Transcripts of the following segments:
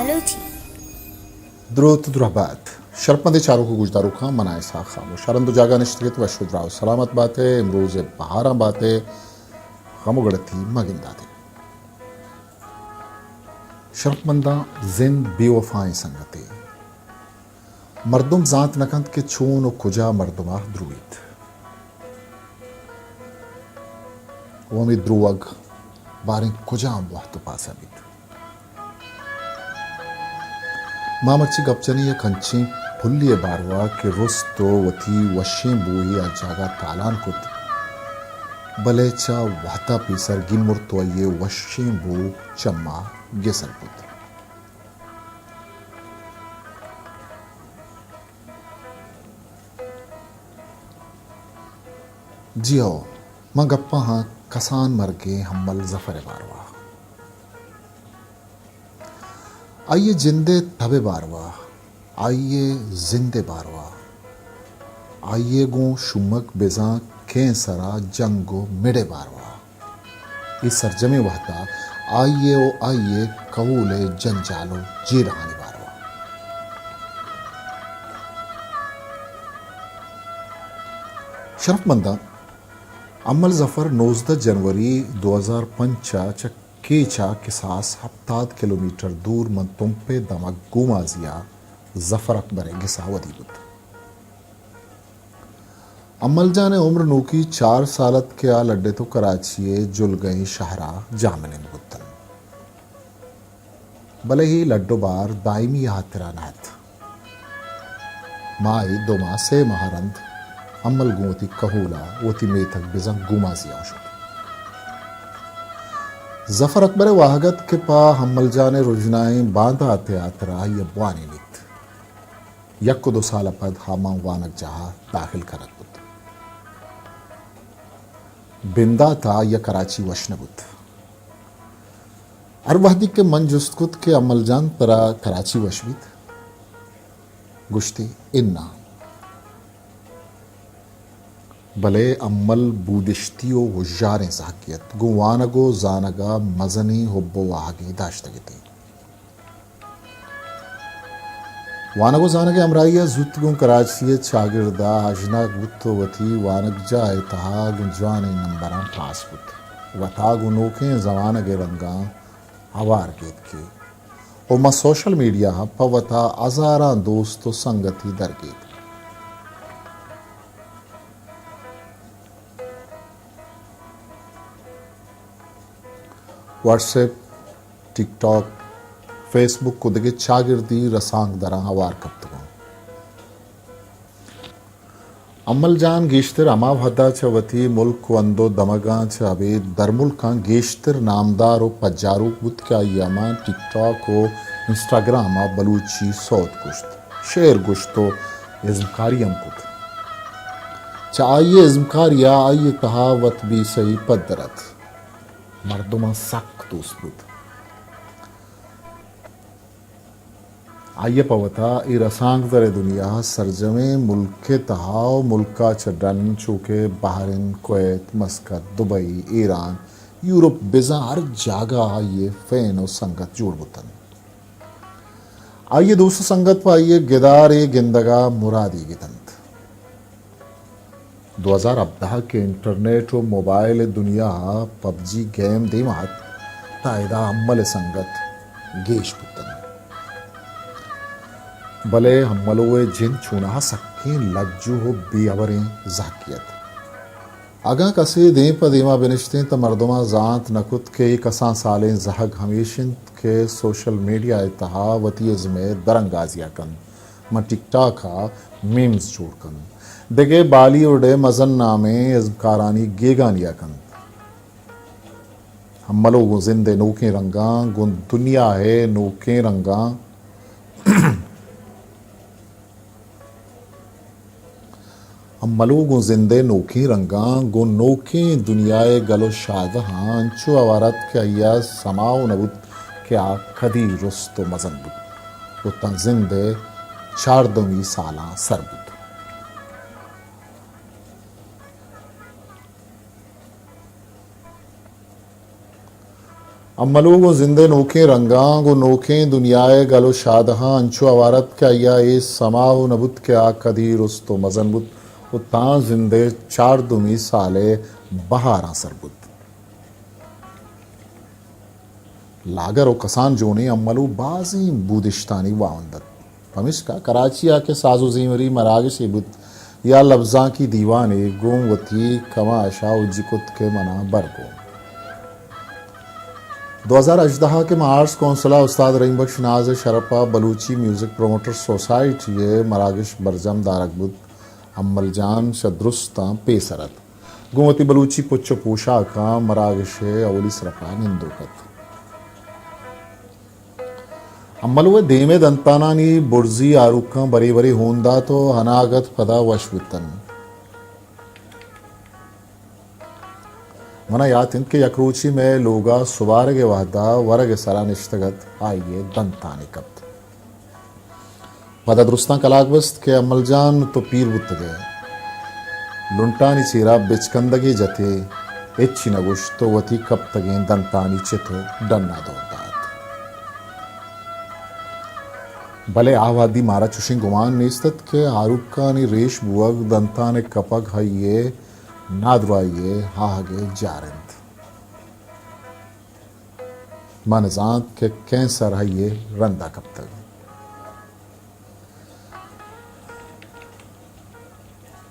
بلوچی۔ دروت درہبات۔ شرپمندیں چاروک و گوشداروکاں، من آں اسحاق خاموش۔ ہر ہند و جاگہ نشتگ ات، وش و دراہ و سلامت بات ئے، امروز ء بہاراں بات ئے، غم و گڑتی مہ گندات ئے۔ شرپمنداں، زند بے وفائیں سنگتے۔ مردم زانت نہ کنت کہ چون و کجا مردم ء درویت۔ و ہمے دروگ باریں کجام وہد و پاسا بیت۔ ما مرچی گپ جنیں یک انچیں پلے ء باروا کہ رست و وتی وشیں بوہی آ جاگہ تالان کت، بلے چہ وہدا پیسر گیمرت و آئی ء وشیں بو چما گسر بوت۔ جی ہو، من گپاں ہاں کسان مرگیں ہمل ظفر ء باروا۔ آئی ء جند ء تب ء باروا، آئی ء زند ء باروا، آئی ء گوں شومک بزاں کینسر ء جنگ و مڑ ء باروا۔ اے سرجمیں وہدا آئی ء و آئی ء کہول ء جنجال و جیڑہانی باروا۔ شرفمنداں، امل ظفر نوزدہ جنوری دو ہزار پنچ ء چہ کیچ ء کساس ہپتاد کلومیٹر دور من تمپ ء دمگ گومازی ء ظفر اکبر ء گس ء ودی بوت۔ امل جان ء عمر نوکی چار سال ات کہ آ لڈ ء تو کراچی ء جلگئیں شہر ء جاہمنند بوتنت۔ بلے اے لڈ و بار دائمی ہاترا نہ ات۔ ماہے، دو ماہ، سے ماہ ء رند امل گوں وتی کہول ء وتی میتگ بزاں گومازی ء شت۔ ظفر اکبر ء واہگ ات کہ پہ امل جان ء رژنائیں باندات ء ہاترا آئی ء بوانینیت۔ یک و دو سال ء پد ہما وانگجاہ ء داخل کنگ بوت۔ بندات ء آئی ء کراچی وش نہ بوت۔ ہر وہدی کہ من جست کت کہ امل جان ترا کراچی وش بیت، گوشتی اناں۔ بلے امل بودشتی و ہژاریں زہگے ات، گوں وانگ و زانگ ء مزنیں حب و واہگے داشتگ اتی۔ وانگ و زانگ ء ہمراہی ء زوت گوں کراچی ء چاگرد ء آژناگ بوت و وتی وانگجاہ ء تہا گوں جوانیں نمبراں پاس بوت۔ وتا گوں نوکیں زمانگ ء رنگاں ہوار گیتکی و ماں سوشل میڈیا ء پہ وتا ہزاراں دوست و سنگتی درگیت۔ واٹس ایپ، ٹک ٹاک، فیس بک و دگہ چاگردی رسانکدراں ہوار کپتگاں۔ امل جان گیشتر ہما وہدا چہ وتی ملک و ہند و دمگاں چہ ابید درملکاں گیشتر نامدار و پجاروک بوت کہ آئی ء ہما ٹک ٹاک و انسٹاگرام ء بلوچی سوت گوشت، شعر گوشت و ازمکاری ہم کت۔ چہ آئی ء ازمکاری ء آئی ء تہا وت بی سہی پدر ات۔ مردماں سک دوست بوت۔ آئی ء پہ وتا اے رسانکدر ء دنیا ء سرجمیں ملک ء تہا و ملک ء چہ ڈن چو کہ Bahrain, Kuwait, Muscat, Dubai, Iran, Europe بزاں ہر جاگہ ء آئی ء فین و سنگت جوڑ بوتنت۔ آئی ء دوست و سنگت پہ آئی ء گدارے گندگ ء مرادیگ اتنت۔ دو ہزار ہبدہ ء کہ انٹرنیٹ و موبائل ء دنیا ء پب جی گیم دیما ات، تاں ادا امل ء سنگت گیش بوتنت۔ بلے املو ء جند چوناہا سکیں لجو و بے ہبریں زہگے ات۔ اگاں کسے دیم پہ دیما بنشتیں تہ مردماں زانت نہ کت کہ اے کسان سالیں زہگ ہمیش انت کہ سوشل میڈیا ء تہا وتی ازم ء درانگازی ء کنت، ماں ٹک ٹاک ء میمز جوڑ کنت، دگہ بالی وڈ ء مزن نامیں ازمکارانی گیگانی ء کنت۔ ہملو گوں زند ء نوکیں رنگاں، گوں دنیا ء نوکیں رنگاں، املو گوں زند ء نوکیں رنگاں، گوں نوکیں دنیا ء گل و شادہاں انچو ہوار ات کہ آئی ء سما و نہ بوت کہ آ کدی رست و مزن بوت و تاں زند ء چاردہمی سالاں سر بوت۔ املو گوں زند ءِ نوکیں رنگاں، گوں نوکیں دنیا ءِ گل ءُ شادہاں انچو ہوار ات کہ آئی ءَ اے سما ءَ نہ بوت کہ آ کدی رست ءُ مزن بوت ءُ تاں زند ءِ چاردمی سال ءِ بہاراں سر بوت۔ لاگر ءُ کسان جونیں املو بازیں بودشتانی واہند ات۔ پمیشکا کراچی ءَ کہ ساز ءُ زیمری مراگشے بوت یا لبزانکی دیوانے، گوں وتی کماش ءَ اوجی کت کہ من ءَ بر گوں۔ دو ہزار ہژدہ ءَ کہ ماں آرٹس کونسل ءَ استاد رحیم بخش ناز ءِ شرپ ءَ بلوچی میوزک پروموٹر سوسائٹی ءِ مراگش برجم دارگ بوت، امل جان شہ درستاں پیسر ات۔ گوں وتی بلوچی پچ ءُ پوشاکاں مراگش ءِ اولی سرپ ءَ نندوک ات۔ املو ءِ دیم ءِ دنتانانی برزی آروکاں برے برے ہون دات ءُ اناگت پدا وش بوتنت۔ من ءَ یات انت کہ یک روچے مئے لوگ ءَ سبارگ ءِ وہد ءَ ورگ ءِ سرا نشتگ ات، آئی ءِ دنتانے کپت۔ پدا درستاں کلاگ بست کہ امل جان تو پیر بوتگ ئے۔ لنٹانی چیرا بچکندگے جت ئے، ہچی نہ گوشت ءُ وتی کپتگیں دنتانی چت ءُ ڈن ءَ دور دات۔ بلے آ وہدی مارا چوشیں گمان نیست ات کہ آروکانی ریش بوگ، دنتان ءِ کپگ آئی ءِ نادراہی ءِ آہگ ءِ جار انت۔ من زانت کہ کینسر آئی ءِ رند ءَ کپتگ۔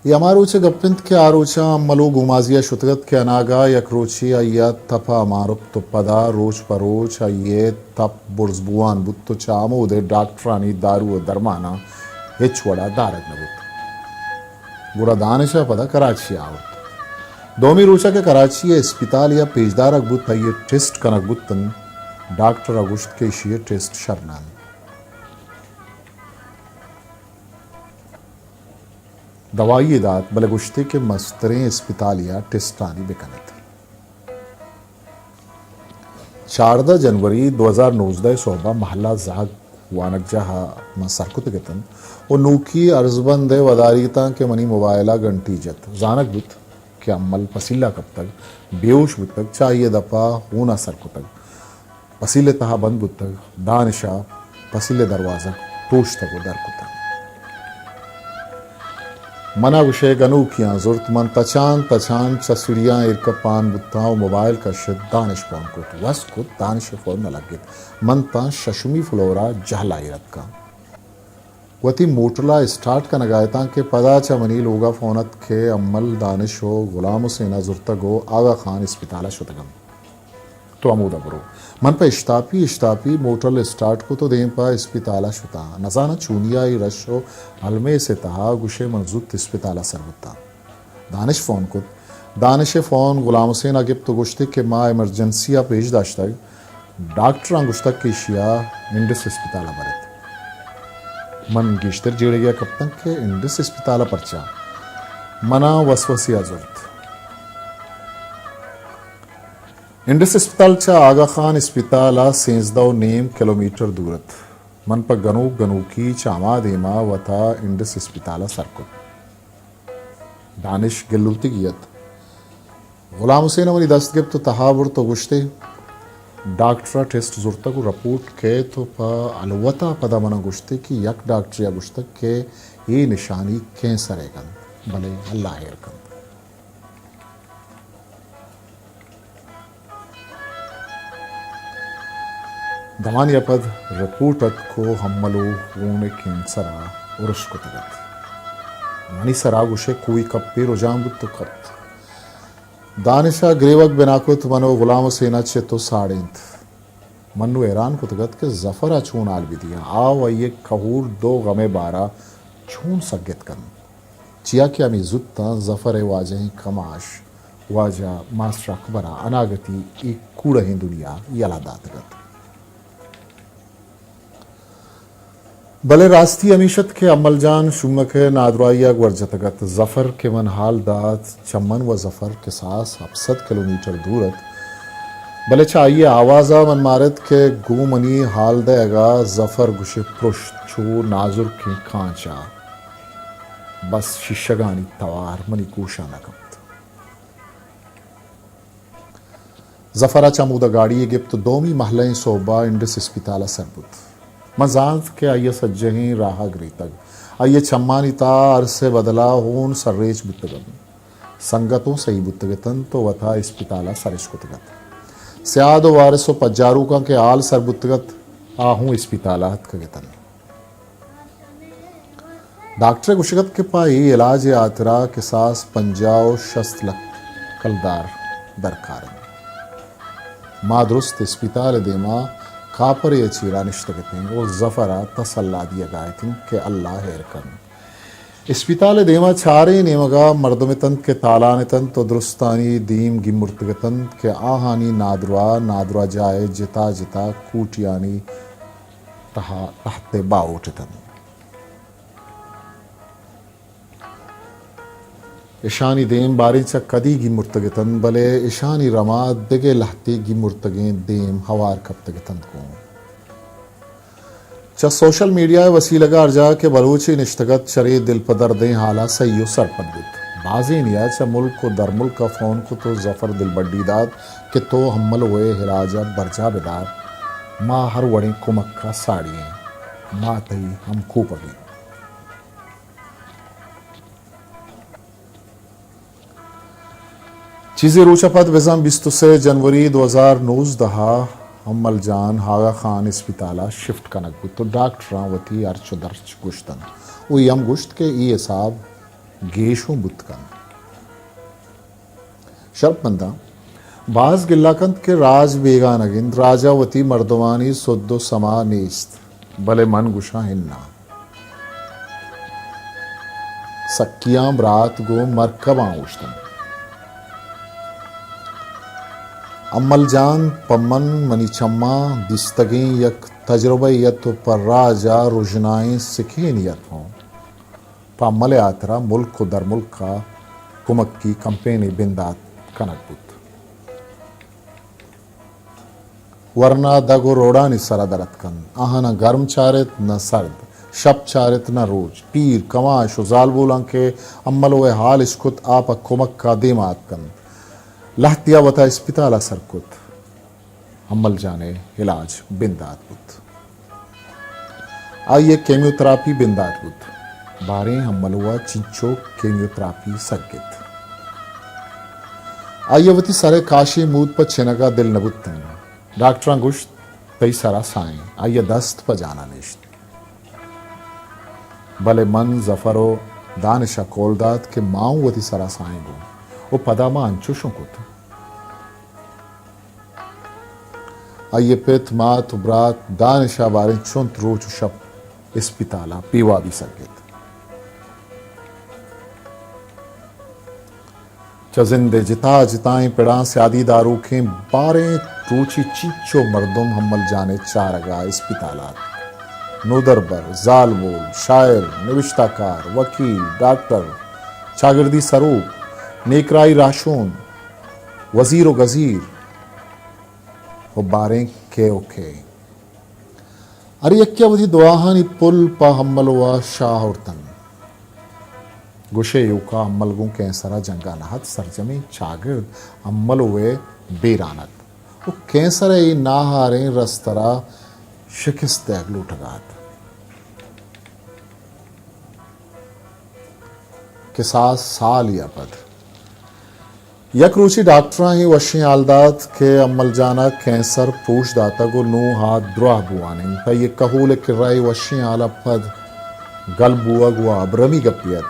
اے ہما روچ ءِ گپ انت کہ آ روچاں املو گومازی ءَ شتگ ات کہ اناگہ یک روچے آئی ءَ تپ ءَ مان رپت ءُ پدا روچ پہ روچ آئی ءِ تپ برز بوان بوت ءُ چہ ہمود ءَ ڈاکٹرانی دارو ءُ درماناں ہچ وڑ ءَ دارگ نہ بوت۔ گڑا دانش ءَ پدا کراچی ءَ آورت۔ دومی روچ ءَ کہ کراچی ءِ اسپتالے ءَ پیش دارگ بوت، آئی ءِ ٹیسٹ کنگ بوت انت، ڈاکٹر ءَ گوشت کہ ایشی ءِ ٹیسٹ شر نہ انت۔ دوائی یے دات، بلے گوشت ئے کہ مستریں اسپتالے ءَ ٹیسٹانی بہ کن ات۔ چاردہ جنوری دو ہزار نوزدہ ءِ سہب ءَ محلہ زہگ وانگجاہ ءَ من سر کتگ اتاں ءُ نوکی ارزبند ءَ وداریگ اتاں کہ منی موبائل ءَ گھنٹی جت۔ زانگ بوت کہ امل پسیل ءَ کپتگ، بے ہوش بوتگ، چہ آئی ءِ دپ ءَ ہون ءَ سر کتگ۔ پسیل ءِ تہا بند بوتگ۔ دانش ءَ پسیل ءِ دروازگ پروشتگ ءُ در کتگ۔ من ءَ گوشئے گنوکیاں زرت، من تچان تچان چہ سیڑھیاں ایر کپان بوتاں ءُ موبائل کشت، دانش فون کت، وس کت، دانش ءِ فون نہ لگت۔ من تاں ششمی فلور ءَ جہل ءَ ایر اتکاں۔ وتی موٹر ءَ اسٹارٹ کنگ ءَ اتاں کہ پدا چہ منی لوگ ءَ فون ات کہ امل، دانش ءُ غلام حسین ءَ زرتگ ءُ آغا خان اسپتال ءَ شتگ انت۔ تو ہمودا برو۔ من پہ اشتاپی اشتاپی موٹر اسٹارٹ کت ءُ دیم پہ اسپتال ءَ شتاں۔ نزاناں چونیا اے رش ءُ ہلمیس ءِ تہا، گوشئے من زوت اسپتال ءَ سر بوتاں۔ دانش فون کت۔ دانش ءِ فون غلام حسین ءَ گپت ءُ گوشت ئے کہ ما ایمرجنسی ءَ پیش داشتگ، ڈاکٹراں گوشتگ کہ ایشی ءَ انڈس اسپتال ءَ بر ات۔ من گیشتر جیڑگے ءَ کپتاں کہ انڈس اسپتال ءَ پرچا؟ من ءَ وسوسے ءَ زرت۔ انڈس اسپتال چہ آغا خان اسپتال ءَ سیزدہ ءُ نیم کلومیٹر دور ات۔ من پہ گنوک گنوکی چہ ہما دیم ءَ وت ءَ انڈس اسپتال ءَ سر کت۔ دانش گلوتگی ات۔ غلام حسین ءَ منی دست گپت ءُ تہا برت ءُ گوشت ئے، ڈاکٹر ءَ ٹیسٹ زرتگ ءُ رپورٹ کئیت ءُ پہ الوت ءَ پدا من ءَ گوشت ئے کہ یک ڈاکٹرے ءَ گوشتگ کہ اے نشانی کینسر ءِ کنت، بلے اللہ ہیر کنت۔ دمانے ءَ پد رپورٹ اتک ءُ ہمل ءُ خون ءِ کینسر ءَ ارش کتگ ات۔ منی سر ءَ گوشئے کوئی کپے رجان بوت ءُ کپت۔ دانش ءَ گریوگ بنا کت، من ءُ غلام حسین ءَ چت ءُ ساڑینت۔ من نوں حیران کتگ ات کہ ظفر ءَ چون حال بہ دیاں۔ آ ءُ آئی ءِ کہول دو غم ءِ بار ءَ چون سگت کنت؟ چیا کہ ہمے زوتاں ظفر ءِ واجہیں کماش واجہ ماسٹر اکبر ءَ اناگتی اے کوڑہیں دنیا یلہ داتگ ات۔ بلے راستی ہمیش ات کہ امل جان شومک ءِ نادراہی ءَ گور جتگ ات۔ ظفر کہ من حال دات، چہ من ءُ ظفر کساس ہپت سد کلومیٹر دور ات، بلے چہ آئی ءِ آواز ءَ من مارت کہ گوں منی حال دئیگ ءَ ظفر گوشے پرشت چو نازرکیں کانچ ءَ۔ بس شیشگانی توار منی گوشاں نہ کپت۔ ظفر ءَ چہ ہمودا گاڑی یے گپت ءُ دومی مہلہ ئیں سہب ءَ انڈس اسپتال ءَ سر بوت۔ من زانت کہ آئی ءَ سجہیں راہ ءَ گریتگ۔ آئی ءِ چمانی تہا ارس ءِ بدل ءَ ہون سرریچ بوتگ انت۔ سنگت اوں سہی بوتگ اتنت ءُ وت ءَ اسپتال ءَ سرش کتگ ات۔ سیاد ءُ وارث ءُ پجاروکاں کہ ہال سر بوتگ ات، آ ہوں اسپتال ءَ اتکگ اتنت۔ ڈاکٹر ءَ گوشگ ات کہ پہ اے علاج ءِ ہاترا کساس پنجاہ ءُ شست لکھ کلدار درکار انت۔ ما درست اسپتال ءِ دیما کاپرے ءِ چیرا نشتگ اتیں ءُ ظفر ءَ تسلا دیگ ءَ اتیں کہ اللہ ہیر کنت۔ اسپتال ءِ دیما چاریں نیمگ ءَ مردم اتنت کہ تالان اتنت ءُ درستانی دیم گیمرتگ اتنت کہ آہانی نادراہ، نادراہ جاہ ءِ جتا جتا کوٹیانی تہا تحت ءِ باہوٹ اتنت۔ اشانی دیم باریں چہ کدی گیمرتگ اتنت، بلے اشانی رما دگہ لہتے گیمرتگیں دیم ہوار کپتگ اتنت گوں۔ چہ سوشل میڈیا ءِ وسیلگ ءَ ہر جاہ کہ بلوچے نشتگ ات، چرے دل پہ دردیں ہال ءَ سہی ءُ سرپد بوت۔ بازینے ءَ چہ ملک ءُ درملک ءَ فون کت ءُ ظفر دلبڈی دات کہ تو ہملو ءِ ہلاج ءَ برجاہ بدار، ما ہر وڑیں کمک ءَ ساڑی ایں، ما تئی ہمکوپگ ایں۔ چیزے روچ ءَ پد بزاں بیست ءُ سئے جنوری دو ہزار نوزدہ ءَ ہمل جان آغا خان اسپتال ءَ شفٹ کنگ بوت ءُ ڈاکٹراں وتی ہرچ ءُ درچ گوشت انت ءُ اے ہم گوشت کہ اے حساب گیش اوں بوت کنت۔ شرپمنداں باز گلہ کنت کہ راج بیگانگ انت، راج ءَ وتی مردمانی سد ءُ سما نیست، بلے من گوشاں اناں۔ سکیاں برات گوں مرکباں اوشتنت۔ امل جان پہ من منی چماں دیستگیں یک تجربہ یے ات ءُ پہ راج ءَ رژنائیں سکینے ات ہوں۔ پہ امل ءِ ہاترا ملک ءُ درملک ءَ کمکی کمپینے بندات کنگ بوت۔ ورنا دگ ءُ روڈانی سرا در اتکنت۔ آہاناں گرم چارت نہ سرد، شپ چارت نہ روچ۔ پیر، کماش ءُ زالبولاں کہ املو ءِ ہال اشکت، آ پہ کمک ءَ دیما اتکنت۔ لہتیا وتا اسپتال ءَ سر کت۔ امل جان ءِ علاج بندات بوت۔ آئی ءِ کیمیوتراپی بندات بوت۔ باریں املو ءَ چنچو کیمیوتراپی سگت۔ آئی ءَ وتی سر ءِ کاشیں مود پہ چنگ ءَ دل نہ بوتیں۔ ڈاکٹراں گوشت، تئی سر ءَ ساہیں۔ آئی ءَ دست پہ جان ءَ نشت۔ بلے من، ظفر ءُ دانش ءَ کول دات کہ ما اوں وتی سر ءَ ساہیں گوں ءُ پدا ما انچوش اوں کت۔ آئی ءِ پت، مات ءُ برات دانش ءَ باریں چنت روچ ءُ شپ اسپتال ءَ بے وابی سگت۔ چہ زند ءِ جتا جتائیں پڑاں سیادی داروکیں باریں روچے چنچو مردم امل جان ءِ چارگ ءَ اسپتال ءَ ات۔ نودربر، زالبول، شاعر، نبشتہ کار، وکیل، ڈاکٹر، چاگردی سروک، نیکراہی راہشون، وزیر ءُ گزیر ءُ باریں کئے ءُ کئے۔ ہر یکے ءَ وتی دعاہانی پل پہ املو ءَ شاہ آورتنت۔ گوشے ایوکا امل گوں کینسر ءَ جنگ ءَ نہ ات، سرجمیں چاگرد املو ءِ بیران ات ءُ کینسر ءِ اے ناہاریں رستر ءَ شکست دئیگ لوٹگ ءَ ات۔ کساس سالے ءَ پد یک روچے ڈاکٹراں اے وشیں حال دات کہ امل جان ءَ کینسر پروش داتگ ءُ نوں آ دراہ بوان انت۔ پہ یک کہول ءِ کرا اے وشیں حال ءَ پد گل بوگ وَ ابرمی گپے ات،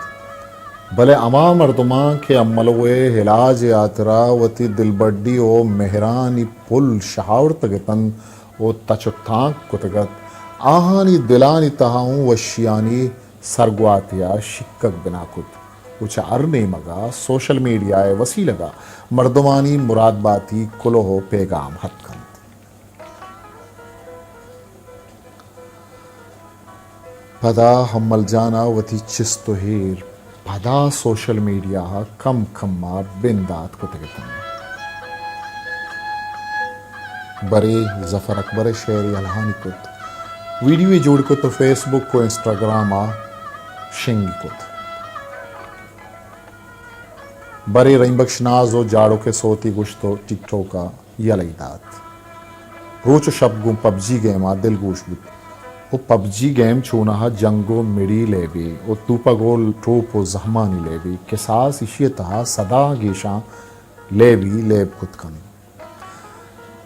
بلے ہما مردماں کہ املو ءِ ہلاج ءِ ہاترا وتی دلبڈی ءُ مہرانی پل شہاورتگ اتنت ءُ تچ ءُ تانک کتگ ات، آہانی دلانی تہا اوں وشیانی سرگواتے ءَ شکگ بنا کت ءُ چہ ہر نیمگ ءَ سوشل میڈیا ءِ وسیلگ ءَ مردمانی مراد باتی کلوہ ءُ پیگام اتک انت۔ پدا امل جان ءَ وتی چست ءُ ایر پدا سوشل میڈیا ءَ کم کم ءَ بندات کتگ اتنت۔ برے ظفر اکبر ءِ شعرے الہانی کت، ویڈیوے جوڑ کت ءُ فیس بک ءُ انسٹاگرام ءَ شنگ کت۔ برے رحیم بخش ناز ءُ جاڑوک ءِ سوتے گوشت ءُ ٹک ٹاک ءَ یلہ ئی دات۔ روچ و شپ گوں پبجی گیم ءَ دلگوش بوت۔ و پبجی گیم چوناہا جنگ و مڑی لیبے و توپگ و ٹوپ و زہمانی لیبے، کساس ایشی ءِ تہا سداں گیشاں لیبی لیب کت کنت۔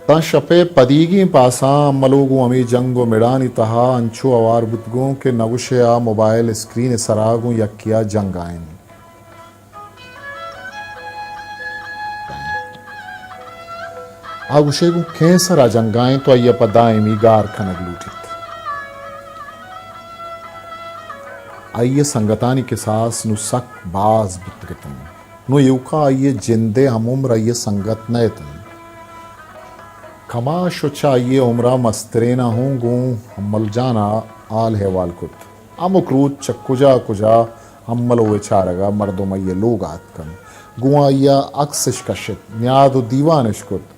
تاں شپ ءِ پدیگیں پاساں امل و گوں ہمے جنگ و مڑانی تہا انچو ہوار بوت گوں کہ نگوشے آ موبائل اسکرین ءِ سرا گوں یکے ءَ جنگ ءَ انت۔ آ گوشے گوں کینسر ءَ جنگ ءَ انت و آئی ءَ پہ دائمی گار کنگ لوٹیت۔ آئی ءِ سنگتانی کساس نوں سک باز بوتگ ات انت۔ نوں ایوکا آئی ءِ جند ءِ ہم عمر آئی ءِ سنگت نہ ات انت۔ کماش و چہ آئی ءِ عمر ءَ مستریناں ہوں گوں امل جان ءَ حال احوال کت۔ ہمک روچ چہ کجا کجا امل و چارگ ءَ مردم آئی ءِ لوگ ءَ اتک انت، گوں آئی ءَ عکس اش کشت، نیاد و دیوان اش کت۔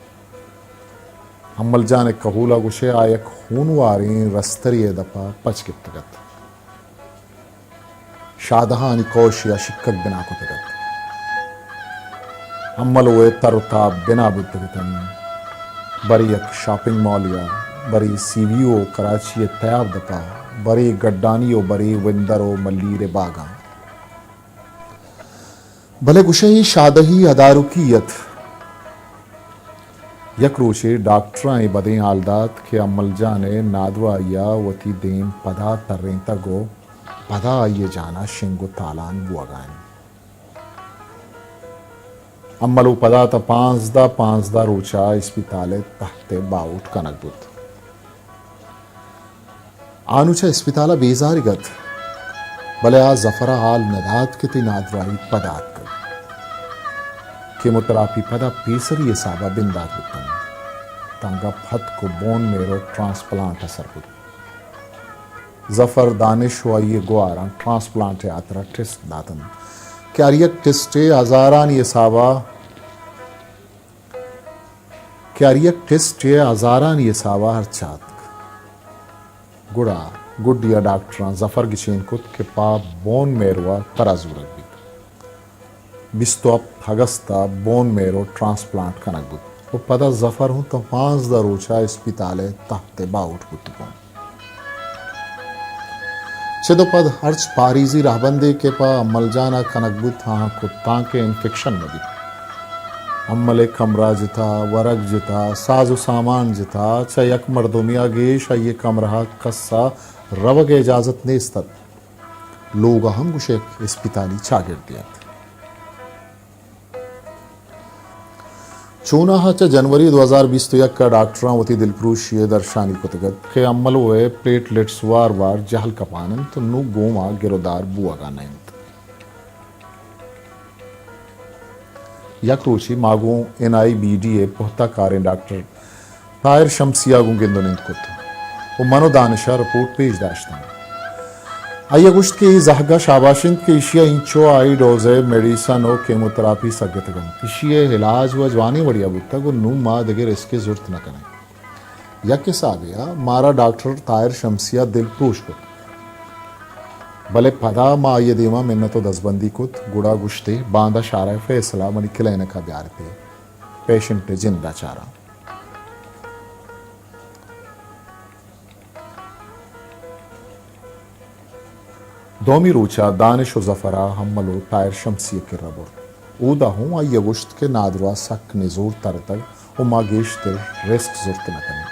امل جان ءِ کہول ءَ گوشے آ یک ہونواریں رسترے ءِ دپ ءَ پچ گپتگ ات۔ شادہانی کوشے ءَ شکگ بنا کتگ ات۔ امل و ءِ تر و تاب بنا بوتگ ات انت۔ برے یک شاپنگ مالے ءَ، برے سی وی او کراچی ءِ تیاب دپ ءَ، برے گڈانی و برے وندر و ملیر ءِ باگاں۔ بلے گوشے اے شادہی ادارکی ات۔ یک روچے ڈاکٹراں اے بدیں حال دات کہ امل جان ءِ نادراہی ءَ وتی دیم پدا ترینتگ و پدا آئی ءِ جان ءَ شنگ و تالان بوہگ ءَ انت۔ امل و پدا تاں پانزدہ، پانزدہ روچ ءَ اسپتال ءِ تہت ءَ باہوٹ کنگ بوت۔ آنوں چہ اسپتال ءَ بیزارگ ات، بلے آ ظفر ءَ حال نہ دات کہ تئی نادراہی پدا اتکگ۔ کیموتراپی پدا پیسری حساب ءَ بندات بوت انت۔ تاں گپ ہتک و بون میرو ٹرانسپلانٹ ءَ سر بوت۔ ظفر، دانش و آئی ءِ گواراں ٹرانسپلانٹ ءِ ہاترا ٹیسٹ دات انت کہ ہر یک ٹیسٹ ءِ ہزارانی حساب ءَ کہ ہر یک ٹیسٹ ءِ ہزارانی حساب ءَ ہرچ آتک۔ گڑا گڈی ءَ ڈاکٹراں ظفر گچین کت کہ پہ بون میرو ءَ ترا زورگ بیت۔ بیست و ہپت اگست ءَ بون میرو ٹرانسپلانٹ کنگ بوت و پدا ظفر ہوں تاں پانزدہ روچ ءَ اسپتال ءِ تہت ءَ باہوٹ بوت گوں۔ چد و پد ہرچ پاریزی رہبندے کہ پہ امل جان ءَ کنگ بوت، آہاں کت تانکہ انفیکشن مہ بیت۔ امل ءِ کمرہ جتا، ورگ جتا، ساز و سامان جتا، چہ یک مردمے ءَ گیش آئی ءِ کمرہ ءَ کس ءَ روگ ءِ اجازت نیست ات۔ لوگ ءَ ہم گوشئے یک اسپتالی چاگردے ات۔ چوناہا چہ جنوری دو ہزار بیست و یک ءَ ڈاکٹراں وتی دلپروشی ءِ درشانی کتگ ات کہ املو ءِ پلیٹلیٹس وار وار جہل کپان انت، نوں گوما گرودار بوہگا نہ انت۔ یک روچے ما گوں این آئی بی ڈی ءِ پہتہ کاریں ڈاکٹر طاہر شمسی ءَ گوں گند و نند کت و من و دانش ءَ رپورٹ پیش داشتن۔ آئی ءَ گوشت کہ اے زہگ ءَ شاباش انت کہ ایشی ءَ اینچو ہائی ڈوز ءِ میڈیسن و کیموتراپی سگتگ انت۔ ایشی ءِ علاج و جوانیں وڑے ءَ بوتگ و نوں ما دگہ رسکے زرت نہ کنیں۔ یک حسابے ءَ مارا ڈاکٹر طاہر شمسی ءَ دل پروش کت، بلے پدا ما آئی ءِ دیما منت و دزبندی کت، گڑا گوشتے باندا شارع فیصل ءَ منی کلینک ءَ بیارتے، پیشنٹ ءِ جند ءَ چاراں۔ دومی روچ ءَ دانش و ظفر ءَ ہمل و طاہر شمسی ءِ کرا برت۔ اودا ہوں آئی ءَ گوشت کہ نادراہ سک نزور ترتگ و ما گیشتر رسک زرت نہ کنیں۔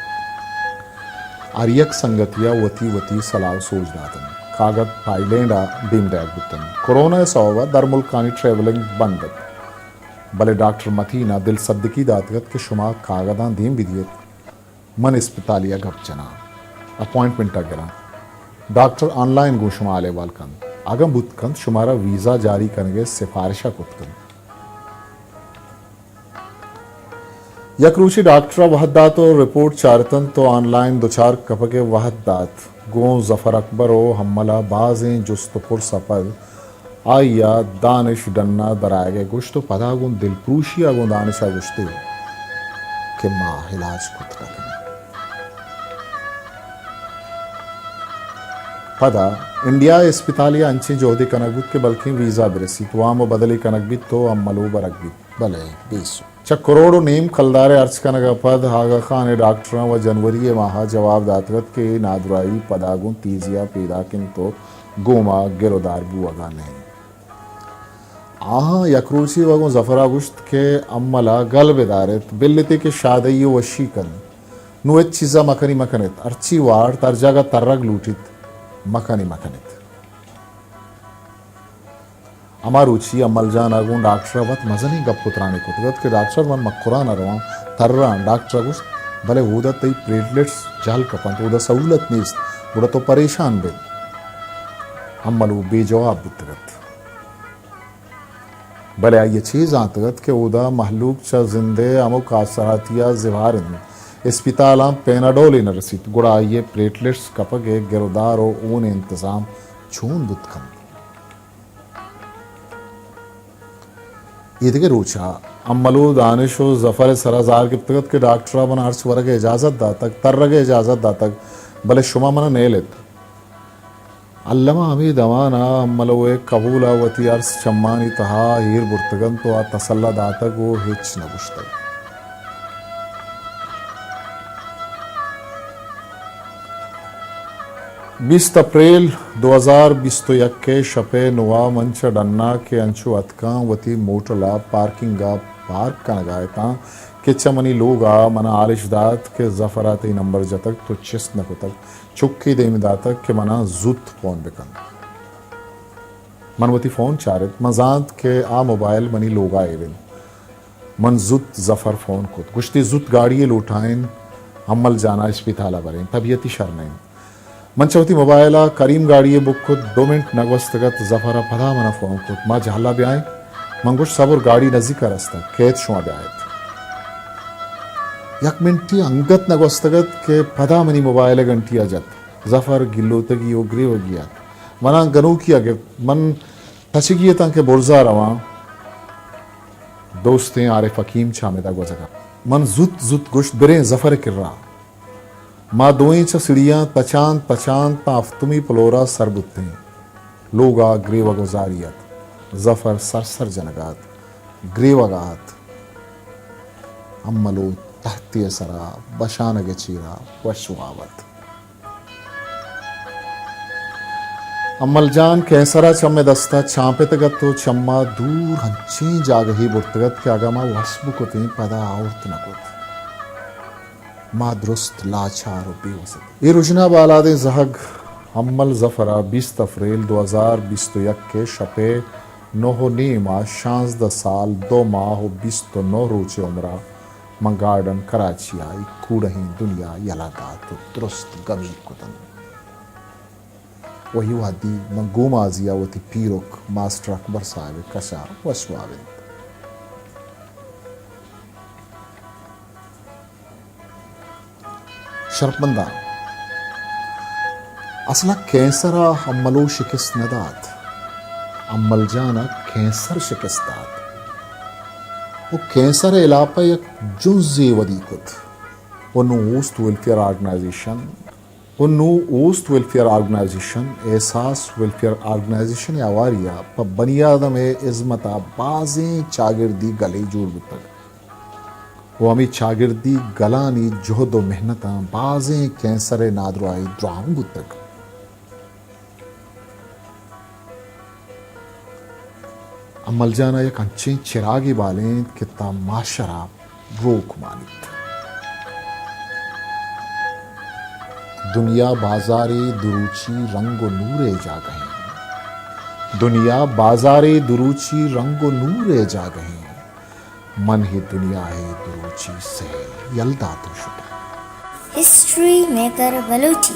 ہر یک سنگتی ءَ وتی وتی سلاہ و سوج دات انت۔ کاگد تھائی لینڈ ءَ بیم دئیگ بوت انت۔ کرونا ءِ سوب ءَ درملکانی ٹریولنگ بند ات، بلے ڈاکٹر متین ءَ دل سدکی داتگ ات کہ شما کاگداں دیم بدیت۔ من اسپتالے ءَ گپ جناں، اپوائنٹمنٹ ءَ گراں۔ ڈاکٹر آن لائن گوں شما حال احوال کنت۔ اگاں بوت کنت، شمارا ویزا جاری کنگ ءِ سفارش ءَ کت کنت۔ یک روچے ڈاکٹر ءَ وہد دات و رپورٹ چارتنت و آن لائن دچار کپگ ءِ وہد دات۔ گوں ظفر اکبر و ہمل ءَ بازیں جست و پرس ءَ پد آئی ءَ دانش ڈن ءَ درآیگ ءِ گوشت و پدا گوں دلپروشی ءَ گوں دانش ءَ گوشتے کہ ما علاج کت نہ کنیں۔ پدا انڈیا ءِ اسپتالے ءَ انچیں جہدے کنگ بوت کہ بلکیں ویزا برسیت، وام و بدلے کنگ بیت و املو برگ بیت۔ بلے بے سوب۔ چہ کروڑ ءُ نیم کلدار ءِ ہرچ کنگ ءَ پد آغا خان ءِ ڈاکٹراں و جنوری ءِ ماہ ءَ جواب داتگ ات کہ اے نادراہی پدا گوں تیزی ءَ پیداک انت ءُ گوں ما گر ءُ دار بوہگ ءَ نہ انت۔ آہاں یک روچے و گوں ظفر ءَ گوشت کہ امل ءَ گل بدار ات، بل اتے کہ شادہی ءُ وشی کنت۔ نوں ہچ چیز ءَ مکنی مکن ات، ہرچی وارت، ہر جاگہ ترگ لوٹیت، مکنی مکن ات۔ ہما روچی امل جان ءَ گوں ڈاکٹر ءَ وت مزنیں گپ ءُ ترانے کتگ ات کہ ڈاکٹر، من مکران ءَ رواں، تراں۔ ڈاکٹر ءَ گوشت، بلے اودا تئی پلیٹلیٹس جہل کپنت، اودا سہولت نیست، گڑا تو پریشان بئے۔ امل وَ بے جواب بوتگ ات۔ بلے آئی ءَ چے زانتگ ات کہ اودا مہلوک چہ زند ءِ ہمک آسراتی ءَ زبہر انت۔ اسپتالاں پیناڈولے نہ رسیت، گڑا آئی ءِ پلیٹلیٹس کپگ ءِ گر ءُ دار ءُ ہون ءِ انتظام چون بوت کنت؟ ایدگہ روچ ءَ امل ءُ دانش ءُ ظفر ءِ سرا زار گپتگ ات کہ ڈاکٹر ءَ من ءَ ہرچ ورگ ءِ اجازت داتگ، ترگ ءِ اجازت داتگ، بلے شما من ءَ نیل ات۔ الم ءَ ہمے دمان ءَ امل ءِ کبول ءَ وتی ارس چمانی تہا ایر برتگ انت ءُ آ تسلا داتگ ءُ ہچ نہ گوشتگ۔ بیست اپریل دو ہزار بیست ءُ یک ءِ شپ ءِ نوا من چہ ڈن ءَ کہ انچو اتکاں وتی موٹل ءَ پارکنگ ءَ پارک کنگ ءَ اتاں کہ چہ منی لوگ ءَ من ءَ ہال اش دات کہ ظفر ءَ تئی نمبر جتگ، تو چست نہ کتگ۔ چکے دیم داتگ کہ من ءَ زوت پون بکن۔ من وتی فون چارت، من زانت کہ آ موبائل منی لوگ ءَ ایر انت۔ من زوت ظفر فون کت، گوشتی زوت گاڑی یے لوٹائین، امل جان ءَ اسپتال ءَ برین، طبیعتی شر نہ انت۔ من چہ وتی موبائل ءَ کریم گاڑی یے بک کت، دو منٹ نہ گوستگ ات، ظفر ءَ پدا من ءَ فون کت، ما جہل ءَ بیائیں؟ من گوشت، صبر، گاڑی نزیک ءَ رستگ، کئیت شما بیایت۔ یک منٹے انگت نہ گوستگ ات کہ پدا منی موبائل ءِ گھنٹی ءَ جت۔ ظفر گلوتگی ءُ گریوگی ات۔ من ءَ گنوکی ءَ گپت۔ من تچگی اتاں کہ برز ءَ رواں۔ دوستیں عارف حکیم چہ ہمدا گوزگ ءَ۔ من زوت زوت گوشت، بریں ظفر ءِ کرا۔ ما دوئیں چہ سیڑھیاں تچان تچان تاں ہفتمی پلور ءَ سر بوتیں۔ لوگ ءَ گریوگ ءُ زاری ات۔ ظفر سر سر جنگ ءَ ات، گریوگ ءَ ات۔ امل ءُ تہتے ءِ سرا بشانگ ءِ چیرا وش واب ات۔ امل جان کینسر ءَ چہ مئے دست ءَ چانپتگ ات ءُ چہ ما دور انچیں جاگہے برتگ ات کہ اگاں ما وس بکتیں پدا آورت نہ کت۔ ما درست لاچار ءُ بے وس اتیں۔ اے رژنا بالادیں زہگ امل ظفر ءَ بیست اپریل دو ہزار بیست ءُ یک ءِ شپ ءِ نہ ءُ نیم ءَ شانزدہ سال دو ماہ ءُ بیست ءُ نہ روچ ءِ عمر ءَ من گارڈن کراچی ءَ اے کوڑہیں دنیا یلہ دات ءُ درست گمیر کت انت۔ وہی وہدی من گومازی ءَ وتی پیرک ماسٹر اکبر صاحب ءِ کش ءَ وش واب انت۔ شرپمنداں، اصل ءَ کینسر ءَ امل ءَ شکست نہ دات، امل جان ءَ کینسر شکست دات ءُ کینسر ءِ ہلاپ ءَ یک جنزے ودی کت ءُ نوں اوست ویلفیئر آرگنائزیشن ءُ نوں اوست ویلفیئر آرگنائزیشن، احساس ویلفیئر آرگنائزیشن ءِ ہواری ءَ پہ بنی آدم ءِ ہزمت ءَ بازیں چاگردی گلے جوڑ بوتگ ءُ ہمے چاگردی گلانی جہد ءُ محنتاں بازیں کینسر ءِ نادراہی دراہم بوتگ۔ امل جان ءَ یک انچیں چراگے بالینت کہ تاں ماشر ءَ روک مانیت۔ دنیا بازارے دروچی رنگ ءُ نور ءِ جاگہ ایں۔ دنیا بازارے دروچی رنگ ءُ نور ءِ جاگہ ایں۔ من ہے دنیا ءِ دروچی سیل یل دات ءُ شتاں۔ History maker Balochi.